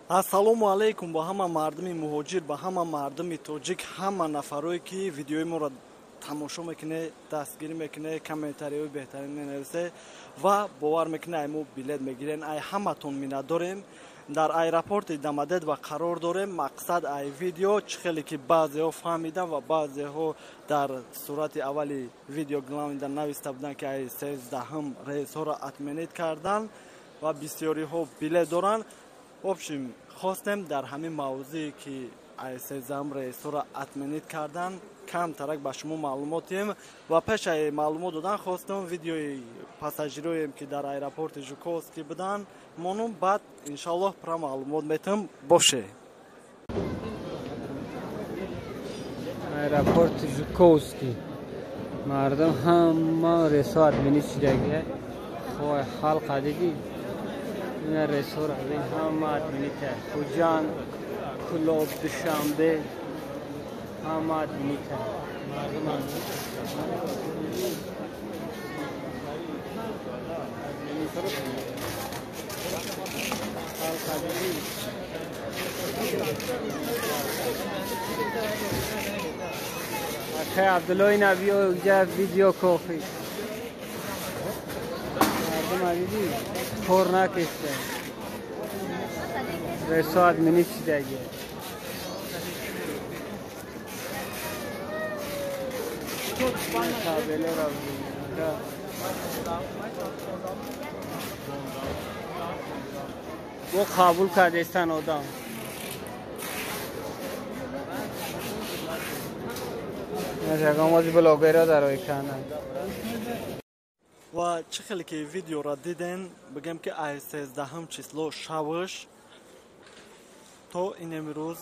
Ассалому алайкум ба ҳама мардуми муҳоҷир, ба ҳама мардуми тоҷик, ҳама нафарое ки видеои моро тамошо мекунед, дастгирӣ мекунед, комментариҳои беҳтарин менависед ва бовар мекунед, ай мо билет мегирен. Ай ҳаматон миннатдорем. Дар аэропорти Домодедово қарор дорем. Мақсад ай видео чӣ хеле ки баъзеҳо фаҳмидан ва баъзеҳо дар сурати аввали видео главнида нависта буданд, ки ай 13-ҳум рейсҳоро отменить кардан ва бисёриҳо билет доранд. В общем, хостем дар ҳамин мавзӯе ки ай 13-ҳум рейсҳоро отменить кардан камтарак ба шумо маълумот диҳем ва пеш ай маълумот додан хостем видеои пассажироем ки дар аэропорти Жуковский буданд монум, баъд иншаллоҳ пурра маълумот метам. Боше. Аэропорти Жуковский мардум ҳама рейсҳо отменить шудагия. Хой халқа дидӣ, ина рейсҳоро бин, ҳама отменить. Хуҷанд, Кӯлоб, Душанбе ҳама отменить. Мардум халқа дидӣ. Акай Абдулло, ина биё ҷа видео кофи. Мардум дидӣ, кор накиста, рейсҳо отменить шудагия. Табелеро бо қабул кардестан одам. Ягон блогерро дарои канад. Ва чӣ хеле ки видеоро диден, бигем ки ай 13-ҳум число шавш то ин имрӯз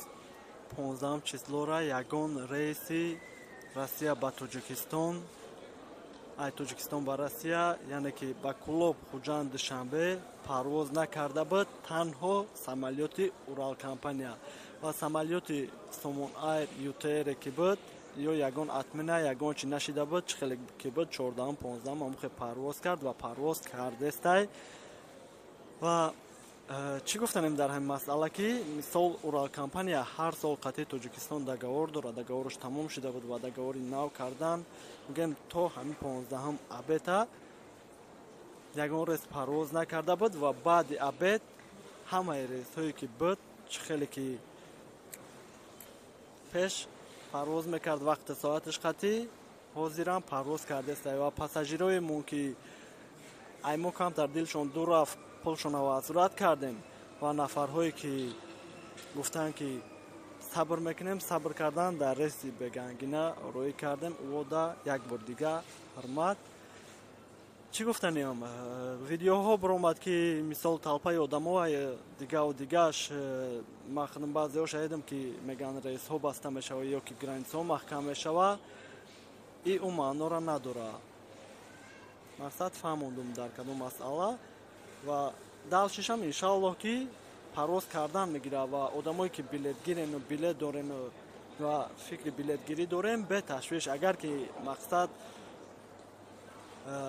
15-ум числора ягон рейси Россия ба Тоҷикистон, ай Тоҷикистон ба Россия, яъне ки ба Кӯлоб, Хуҷанд, Душанбе парвоз накарда буд. Танҳо самолёти Урал компания ва самолёти Сомон Айр ЮТР ки буд, ё ягон отмена, ягон чи нашида буд. Чӣ хеле ки буд 14-ум, 15-ум ҳамухе парвоз кард ва парвоз кардестай. Ва чӣ гуфтанем дар ҳамин масъала, ки мисол Урал компания ҳар сол қатъи Тоҷикистон договор дорад, договораш тамом шуда буд ва договори нав кардан. Мегӯем, то ҳамин 15-ум обеда ягон рейс парвоз накарда буд ва баъди обед ҳамаи рейсҳое ки буд, чӣ хеле ки пеш парвоз мекард вақти соаташ қатъӣ, ҳозирам парвоз кардеста. Ва пассажироемон ки ай мо камтар дилшон дур рафт, пулшонро возврат кардем ва нафарҳое ки гуфтанд ки сабр мекунем, сабр кардан, дар рейси бегангина роӣ кардем. Увода як бор дига ҳурмат. Чӣ гуфтаниам, видеоҳо баромад ки мисол толпаи одамо дигаву дигаш. Ман худам баъзеҳо шаҳидам ки мегӯянд рейсҳо баста мешава ё ки границаҳо маҳкам мешава. И ӯ маъноро надорад. Мақсад фаҳмондум дар кадом масъала ва далшишам иншааллоҳ ки парвоз кардан мегирад ва одамое ки билетгирену билет дорену ва фикри билетгирӣ дорем, беташвиш, агар ки мақсад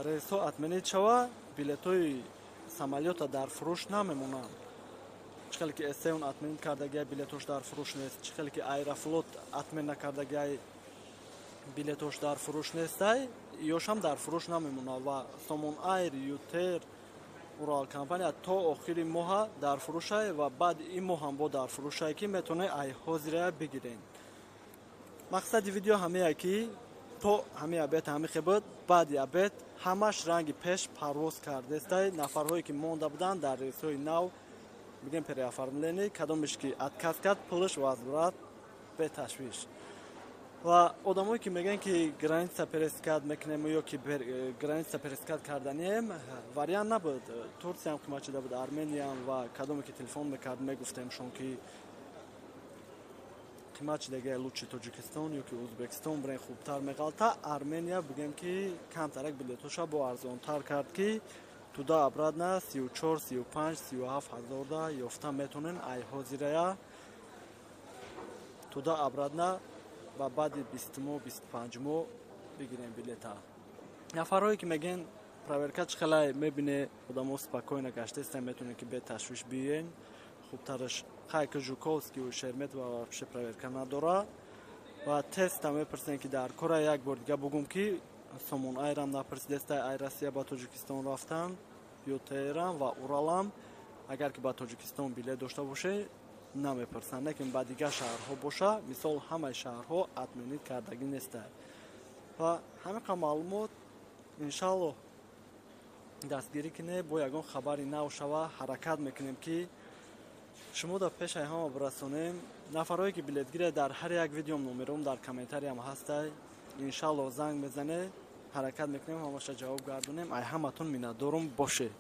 рейсҳо отменить шава, билетҳои самолёта дар фурӯш намемонанд. Чӣ хеле ки С7 отменить кардагиай, билетҳош дар фурӯш нест, чӣ хеле ки Аэрофлот отмен накардагиай, билетҳош дар фурӯш нестай, ёшам дар фурӯш намемонад. Ва Сомон Айр, ЮТР, Урал компания то охири моҳа дар фурӯшай ва баъди ин моҳ ҳам бо дар фурӯшай, ки метавонед ай ҳозирая бигирен. Мақсади видео ҳамея ки то ҳамин обед ҳамихе буд, баъди обед ҳамаш ранги пеш парвоз кардестай. Нафарҳое ки монда буданд дар рейсҳои нав, бигем переоформление, кадомеш ки отказ кард, пулаш возврат беташвиш. Ва одамое ки мегӯянд ки граница пересекать мекунем ё ки граница пересекать карданием, вариант набуд. Турсиям қимат шуда буд, Армениям, ва кадоме ки телефон мекард, мегуфтемшон ки қимат шудагия, лучше Тоҷикистон ё ки Ӯзбекистон бирен, хубтар меғалта. Армения бигӯем ки камтарак билетҳоша бо арзонтар кард, ки туда обратно 34, 35, 37 ҳазорда ёфта метонен ай ҳозирая туда обратно ва баъди 20 моҳ, 25 моҳ бигирем билета. Нафарҳое ки мегӯен проверка чӣ хелай, мебине одамо спокойно гаштаистан, метавонед ки беташвиш биёен. Хубтараш хайки Жуковскийу Шереметьево вообще проверка надора ва теста мепурсем, ки дар кора. Як бор дига бугум, ки Сомон Айрам напурсидеста, ай Россия ба Тоҷикистон рафтан ё Теҳран ва Уралам. Агар ки ба Тоҷикистон билет дошта боше, намепурсанд, лекин ба дигар шаҳрҳо боша, мисол, ҳамаи шаҳрҳо отменить кардагӣ неста. Ва ҳамин маълумот. Иншаллоҳ, дастгирӣ кине, бо ягон хабари нав шава, ҳаракат мекунем, ки шумо дар пешаи ҳама бирасонем. Нафарое ки билетгире, дар ҳар як видеом номером дар комментариям ҳастай. Иншаллоҳ, занг мезане, ҳаракат мекунем, ҳамаша ҷавоб гардонем. Ай ҳаматон миннатдорум боше.